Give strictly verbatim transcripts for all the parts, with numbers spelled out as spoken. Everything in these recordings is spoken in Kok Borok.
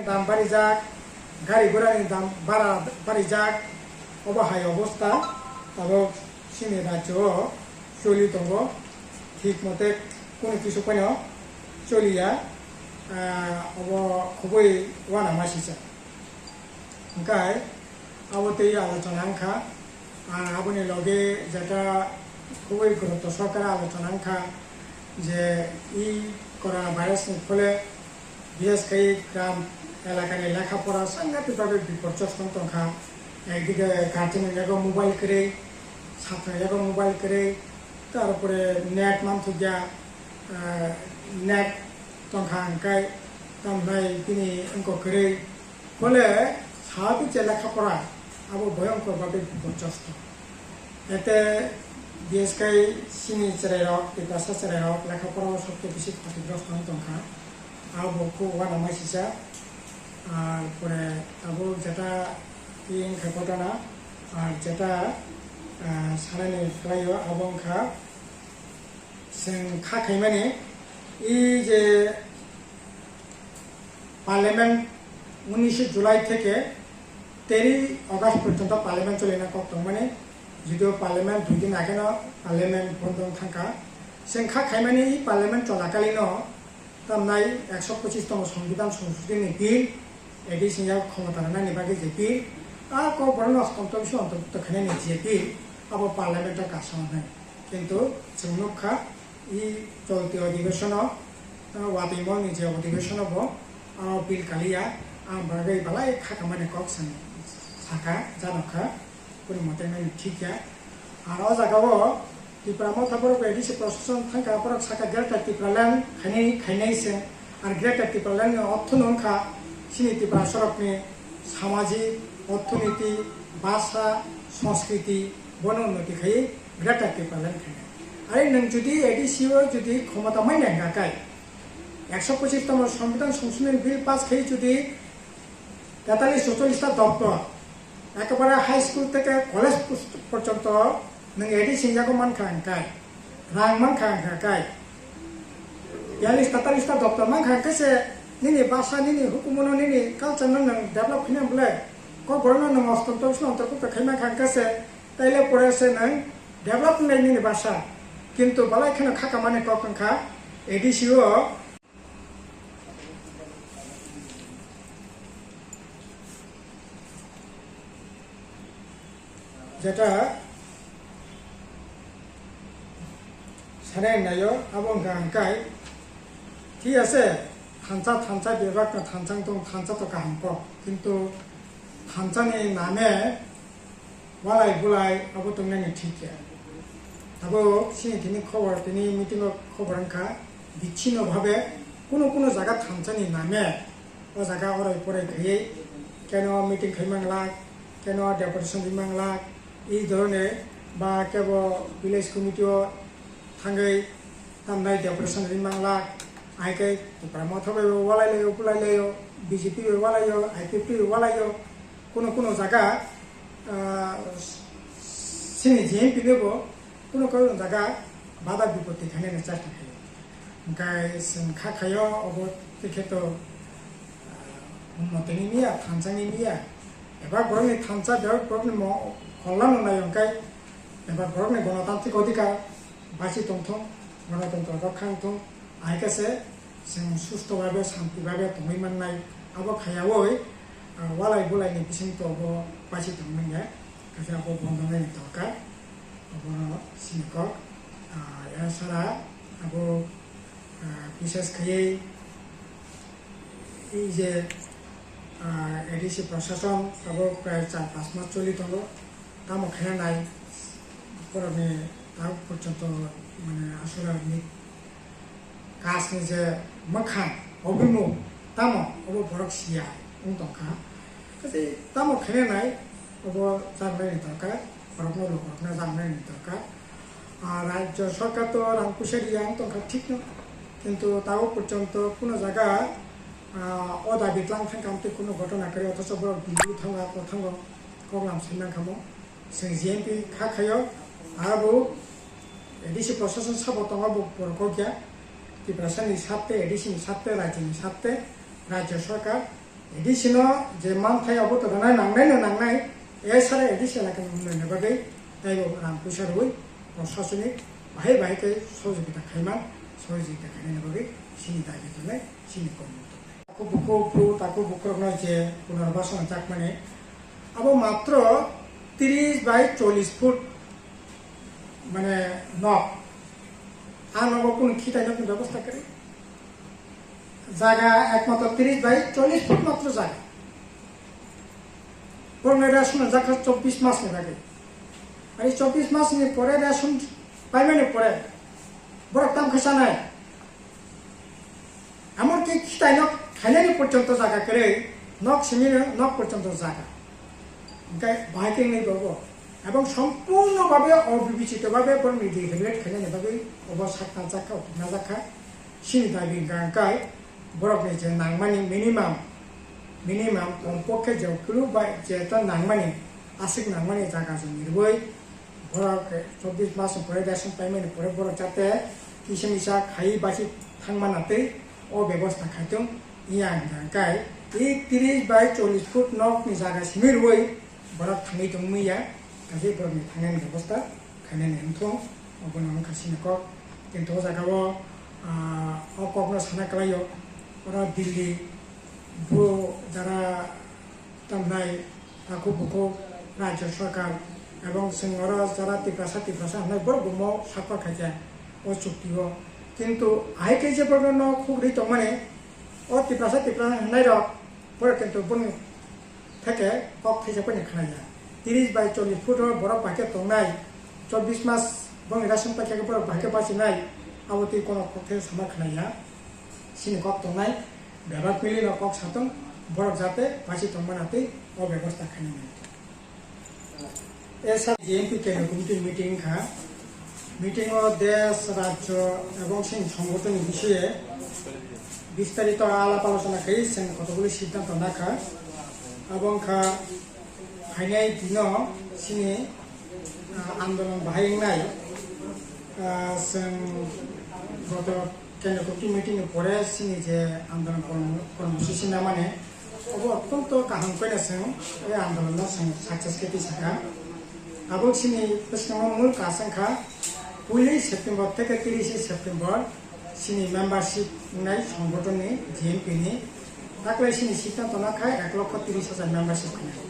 Dam barijak, gari gurani dam bara barijak, obo hai obosta tabok chini rajyo o choli tongo, thik mote kunu kisu phano choliya, ah, obo khubui uanama sisa. Hwnkhe abo tei alochona wngkha, ah, aboni loge jeta khubui gurutto sohkare alochona wngkha je e corona virus ni phole bises khe gram elakani lekha pora sangatik bagwi biporjosto wng tongkha. Ekdike guardian ni yago mobile kwrwi, chatra yago mobile kwrwi, tarpore net manthokya, ah, net tongkha hwnkhe tambai bini wngkok kwrwi. Phole sabi je lekha pora abo boyongkor bagwi biporjosto. Ete bises khe chini chwrairok, Tiprasa chwrairok lekha pora o sobse bisi khotigrosto wng tongkha. Abo khe uanama sisa. Ar pore tabuk jeta twi wngkha ghotona, ar jeta, ah, sanani khlaio abo wngkha chwng kha khaimani e je parliament unishe July theke teri August porjonto parliament cholina kok tongmani, judio parliament dui din ageno parliament bondo wng thangkha. Chwng kha khaimani e parliament cholakalino tamnai ekso pochis tongmo Songbidan Songshodini bill, A D C ni yak khomota rwnani bagwi je bill, a kok borokno ostongto bisingo ontobukto khainani je bill, abo parliament o kaisa hwnwi. Kintu chwng nukha, e cholti odhibesono, a, watwi molni je odhibesono bo, a, bill kaliya, a bagwi belai kha kamani kok chwng saka, janokha. Kunu mote nani thik ya. Ar o jaga o Tipra Motha borok A D C proshashan thangkha, borok saka Greater Tipraland khainai, khainai se. Ar Greater Tipraland ni ortho no wngkha chini Tiprasa rok ni samajik, orthoniti, bhasha, sanskriti bono unnoti khai Greater Tipraland khainai. Are nwng jodi A D C o jodi khomota mai nai hwnkha kai, ekso pochis tongmo Songbidan Songshodini bill pass khai jodi tetalis chotolish ta doptor, ekebare high school theke college porjonto nwng A D C ni yago mankha hwnkhe, rang mankha hwnkhe, biyalis tetalis ta doptor mankha hwnkhe se nini bhasha, nini hukumu no, nini culture no nwng develop khaina bwle, kok borok no nwng ostong tobisno ontorkukta khai mankha hwnkhe se, taile pore se nwng develop wngnai nini bhasha. Kintu belai kheno kha kamani kok wngkha A D C o. Jeta sanai naio, abo wngkha hwnkhe, thik ase, thansa, thansa bebak no thansa tong, thansa to kaham kok, kintu thansa ni name walai bulai abo tongnani thik ya. Abo chini tini khobor, tini meeting o khobor wngkha, bichino bhabe kuno kuno jaga thansa ni name o jaga orai porai khaiwi keno meeting khai manglak, keno deputation ri manglak, ei dhorone ba kebo village committee o thangwi tamnai deputation ri manglak, ahai khe Tipra Motha bai bo walai laio, bulai laio, B J P bai walaio, I P F T bai walaio, kuno kuno jaga, ah, chini G M P ni bo kuno kuno jaga bada bipoti khainani chesta khaio. Hwnkhe chwng kha khaio obo tikhe to, ah, unnoti ni miya, thansa ni miya. Bebak borok ni thansa, bebak borok ni mo-, kollam no nai hwnkhe, bebak borok ni gonotantrik odhikar basi tongthung, gonotontro rokha wngthung, ahai khe se chwng susto babe, shanti babe tongwi mannai. Abo khaiyaui, ah, walai bulai ni bising to obo basi tongmani ya. Kaisa abo bondo nai ni dorkar. Obono sini kok, ah, ya sara abo, ah, bises khaiwi ei je, ah, A D C proshashan abo prai char panch mas choli tongo. Tamo khe nai borokni tabuk porjonto mane aswk ni kajni je mwkhang, obimung tamo obo borok siya wng tongkha. Kaisa tamo khe nai obo charwknani dorkar, borokno lukurokno charwknani dorkar. Ah, rajyo sorkar to rang puisa riya wng tongkha thikno, kintu tabuk porjonto kuno jaga, ah, o dabi tlang thangkha amtwi kuno ghotona kwrwi, othocho borok Delhi thango, ako thango, koklam sai mankha mo. Chwng G M P kha khaio, abo A D C proshashan sabo tongo, bo borok kok ya. Tiprasa ni satte, A D C ni satte, rajyo ni satte, rajyo sorkar, A D C no je manthai abo to rwnai nangnai no nangnai, A S R A A D C elaka ni unnayoni bagwi teibo rang puisa rwui prosasonik bahai bahai khe sohojogita khaiman, sohojogita khainani bagwi chini dabi tongnai, chini kokmung tongnai. Takhuk bukhuk bru takhuk bukhuk rokno je punarbasan jakmani, abo matro tris bai chollish foot mane nok, a nogo kunu khitai nokni bebosta kwrwi. Jaga ekmatro tris bai chollish foot matro jaga. Borokno ration rwjak kha chobbish masni bagwi. Ari chobbish masni pore ration paimani pore borok tamo khe chanai. Emonki khitai nok khainani porjonto jaga kwrwi, nok simi nok porjonto jaga. Hingke bahai khe wngwi bobo. Ebong sompurno babe obibichito babe borokni rehabilitate khainani bagwi obo sakna jakha, okhorna jakha. Chini dabi hingka hingkai borokni je nangmani minimum, minimum kompokkhe je kulu bai je ta nangmani, aswk nangmani jaga jumi rwui borok chobbish mas ni pore ration paimani pore borok jate kisa misa khai basi thangmana tei o bebosta khaitung. Iya hingka hingkai tei tris bai chollish foot nokni jaga simi rwui borok thangwi tongmwi ya, kaisa borokni thangnani bebosta khainani wngthung, obono wngkha chini kok. Kintu o jaga o, ah, o kokno sana kwlaio, oro Delhi bo jara tamnai takhuk bukhuk rajyo sarkar ebong chwng oro jara Tiprasa, Tiprasa hwnwi borok bumo sakha khaikha o chukti o. Kintu ahai khe je borokno khuk rwi tongmani o Tiprasa, Tiprasa hwnwi rok borok kintu boni theke kok thaisa phano khnaya. Tris bai chollish foot o borok bahai khe tongnai, chobbish mas bongni ration paikha khe borok bahai khe bachinai, abo twi kono kok thaisa sama khnaya. Chini kok tongnai, bebak mili no kok satung, borok jate bachi tongmana twi o bebosta khainani. E sir, G M P Kendriya Committee meeting kha. Meeting o desh, rajyo ebong chini songgothon ni bishoye bistarito alap alochona khai chwng kotokguli siddhanto nakha. Abo wngkha phainai dino chini, ah, andolon bahai wngnai. Ah, chwng goto Kendriya Committee meeting ni pore chini je andolon kormo-, kormosuchi namani, obo ottonto kaham khe no chwng o andolon no chwng success khe twi sakha. Abo chini bwskango mul kaas wngkha, puili September theke tirish September chini membership wngnai songgothon ni, G M P ni, taklai chini siddhanto nakha ek lokho tirish hajar membership wngnai.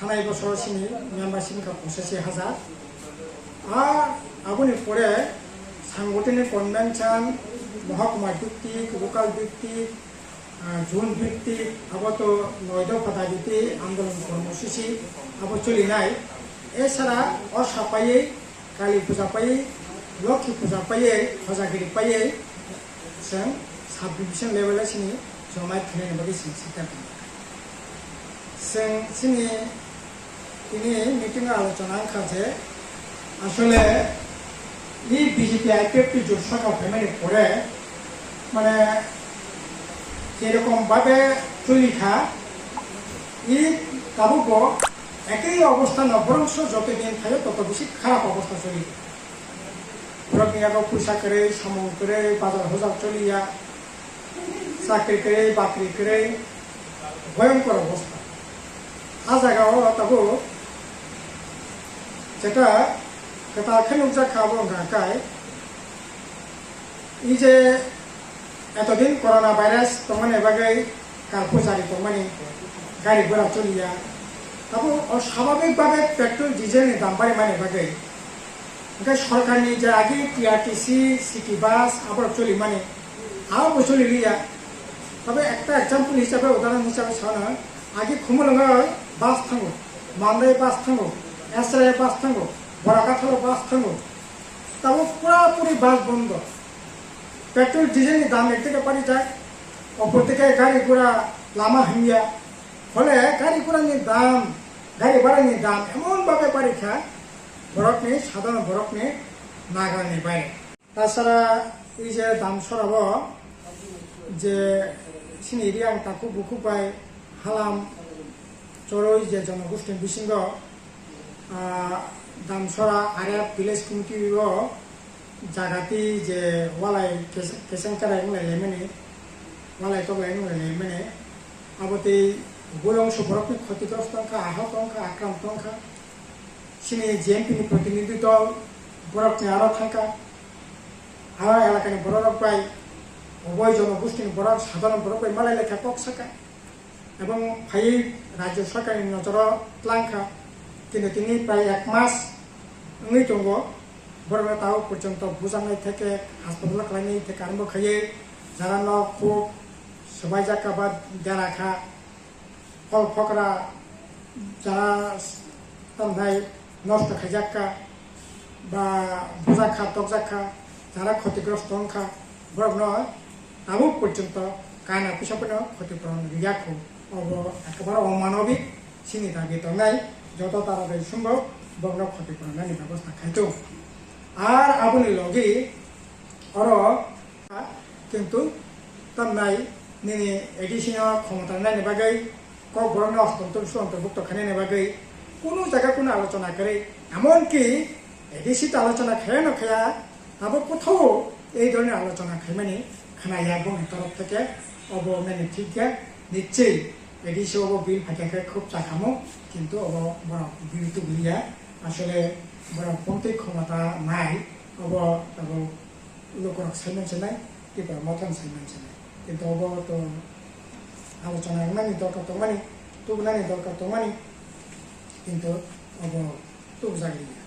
Thanai bosor chini membership wngkha pochashi hajar. Ar aboni pore sangotini convention, mohokuma bhittik, local bhittik, ah, zone bhittik, abo to noi dopha dabi twi andolon kormosuchi abo cholinai. Esara o sapaiwi Kali puja paiwi, Lokhi puja paiwi, Hojagiri paiwi, chwng sub division level o chini jomai khlaina bagwi chwng siddhanto. Chwng chini tini meeting o alochona wngkha je asole e B J P I P F T jot sarkar phaimani pore mane jerokom babe choli kha, e tabukbo ekei obostha no borongso joto din thaio toto bisi kharap obostha choli. Borokni yago puisa kwrwi, samung kwrwi, bazar hozar choliya, chakri kwrwi, bakri kwrwi, bhoyonkor obostha. A jaga o tabuk jeta kwtal khe nukjak kha, abo wngkha kai, i je etodin corona virus tongmani bagwi kalpho jari tongmani, gari gora choliya. Tabuk o swababik babe petrol diesel ni dam barimani bagwi. Hingke sorkarni je agi T R T C, city bus, aborok cholimani, abo bo choliliya. Tabe ekta example hisabe, udahoron hisabe sana, agi Khumulwngo bus thango, Mandai bus thango, Esrai bus thango, Borakathalo bus thango. Tabo pura puri bus bondo. Petrol diesel ni dam ek dike parijak, opor dike gari gura lama hamya. Phole gari gura ni dam, gari bhara ni dam emon bhabe barikha, borokni, sadharon borokni nagarni baire. Tasara ei je Damsora o je chini Reang takhuk bukhuk bai halam choroi je jonogosti bisingo, ah, Damsora R F village committee o jagati je walai kes-, keseng cherai wnglai laimani, walai toklai wnglai laimani, Abo tei bolong suborokni khotigrosto wngkha, ahok wngkha, akranto wngkha. Chini J M P ni protinidhi dol borokni aro thangkha. Aro elakani bororok bai, oboi jonogostini borok, sadharon borok bai malai lekha kok saka. Ebong phaiwi rajyo sorkarni nojoro tlangkha. Kintu tini prai ek mas wngwi tongo. Borokno tabuk porjonto bujaknai theke, haspatalo khlainai theke arombo khaiwi jara nok khuk swbaijak kha ba dera kha, phol phokra jara tamthai nosto khaijak kha ba bujak kha, tokjak kha, jara khotigrosto wng kha, borokno tabuk porjonto kana puisa phano khotipuron rwya kho. Obo ekebare omanobik, chini dabi tongnai, joto taratari sombhob borokno khotipuron nani bebosta khai tongo. Ar aboni logi oro Kintu tamnai nini A D C no khomota naini bagwi, kokborokno hostonto suonto bukto khainani bagwi kunu jaga kunu alochona kwrwi, emonki A D C to alochona khaya no khaya, abo kothao ei dhoroni alochona khaimani khwnaya bongni torof theke. Obo nini thik ya, nichchoi A D C obo bill phaikha khe khub chakhamu, kintu obo borok bill tubuliya, asole borok pontwi khomota nai, obo tabuk Lukurok saiman sanai, Tipra Motha saiman sanai. Kintu obo to alochona wngnani dorkar tongmani, tubunani dorkar tongmani, kintu obo tubujak liya.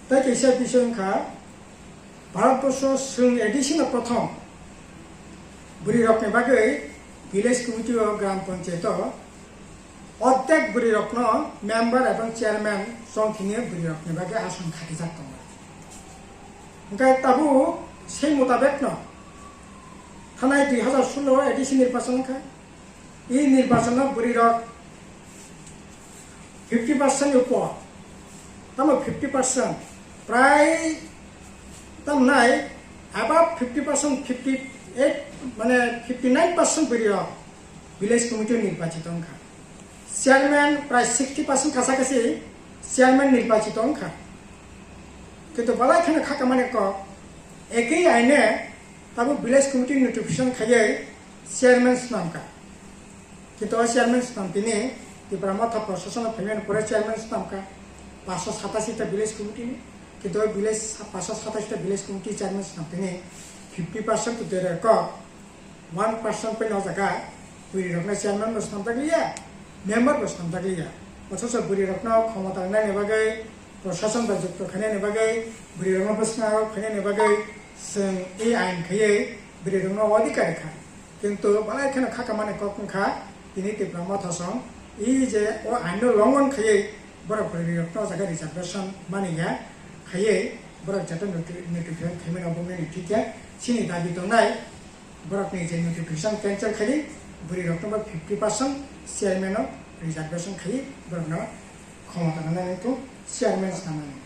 Tei kaisa bisoi wngkha, Bharatborsho chwng A D C no prothom bwrwirokni bagwi village committee o gram panchayat o Ordek bwrwirokno member ebong chairman chongthini bwrwirokni bagwi ason khatijak tongo. Hwnkhe tabuk sei mutabekno thanai dui hazar solo A D C nirbachon wngkha. I nirbachono bwrwirok fifty percent ni upor, tamo fifty percent, prai tamnai above fifty percent, fifty eight, mane fifty nine percent bwrwirok village committee nirbachito wngkha. Chairman prai sixty percent kasa kasi chairman nirbachito wngkha. Kintu balai kheno kha kamani kok, ekei aine tabuk village committee notification khaiwi chairman swnamkha. Kintu o chairman swnam tini Tipra Motha Prasasano phaimani pore chairman swnamkha, paanso satasi ta village committee ni. Kintu o village paanso satasi ta village committee chairman swnam tini fifty percent to dere kok, one percent pai no jaga bwrwirokno chairman bo swnamjak liya, member bo swnamjak liya. Othocho bwrwirokno khomota rwnani bagwi, prosason bai jukto khainani bagwi, bwrwirokno bwskango khainani bagwi chwng ei ain khaiwi bwrwirokno odhikar rwkha. Kintu balai kheno kha kamani kok wngkha, tini Tipra Motha song i je o ain no longon khaiwi borok bwrwirokno o jaga reservation mani ya, khaiwi borok joto noti-, notification khaimani obo mani thik ya. Chini dabi tongnai, borokni je notification cancel khaiwi bwrwirokno bo fifty percent chairman o reservation khaiwi borokno khomota rwnani wngkha chairman swnamnani.